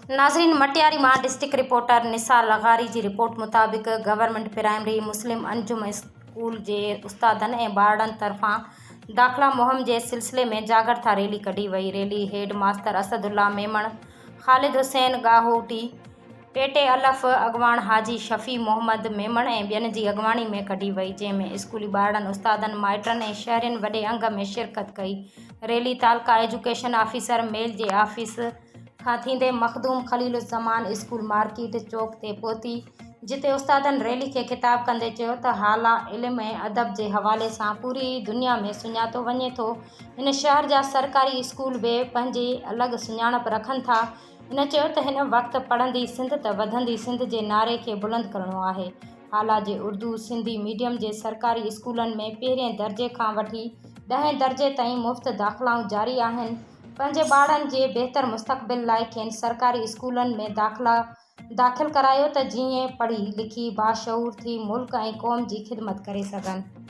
ناظرين مٽياري مان district reporter Nisar لغاري جي رپورٽ مطابق گورنمينٽ پرائمري مسلم انجم اسڪول جي استادن ۽ ٻارڙن طرفان داخلا مهم جي سلسلي ۾ جاڳرتا ريلي ڪڍي وئي rally head master Asadullah Memon Khalid Hussain Gahoti P T الف اڳواڻ حاجي شفيع محمد ميمڻ ۽ ٻين جي اڳواڻي ۾ ڪڍي وئي جنهن ۾ اسڪولي ٻارڙن استادن مائٽن ۽ شهرين وڏي انگ ۾ شرڪت ڪئي ريلي تعلقه ايجوڪيشن آفيسر ميل جي آفيس کان ٿيندي مخدوم خليل الزمان اسڪول مارڪيٽ چوڪ تي پهتي، جتي استادن ريلي کي خطاب ڪندي چيو ته هالا علم ۽ ادب جي حوالي سان پوري دنيا ۾ سڃاتو وڃي ٿو، هن شهر جا سرڪاري اسڪول به پنهنجي الڳ سڃاڻپ رکن ٿا، هن چيو ته هن وقت پڙهندي سنڌ ته وڌندي سنڌ جي نعري کي بلند ڪرڻو آهي، هالا جي اردو، سنڌي ميڊيم جي سرڪاري اسڪولن ۾ پهرين درجي کان وٺي ڏهين درجي تائين مفت داخلائون جاري آهن. پنهنجي ٻارڙن جي بهتر مستقبل لاء کين سرڪاري اسڪولن ۾ داخلا داخل ڪرايو ته جيئن پڙهي لکي باشعور ٿي ملڪ ۽ قوم جي خدمت ڪري سگهن.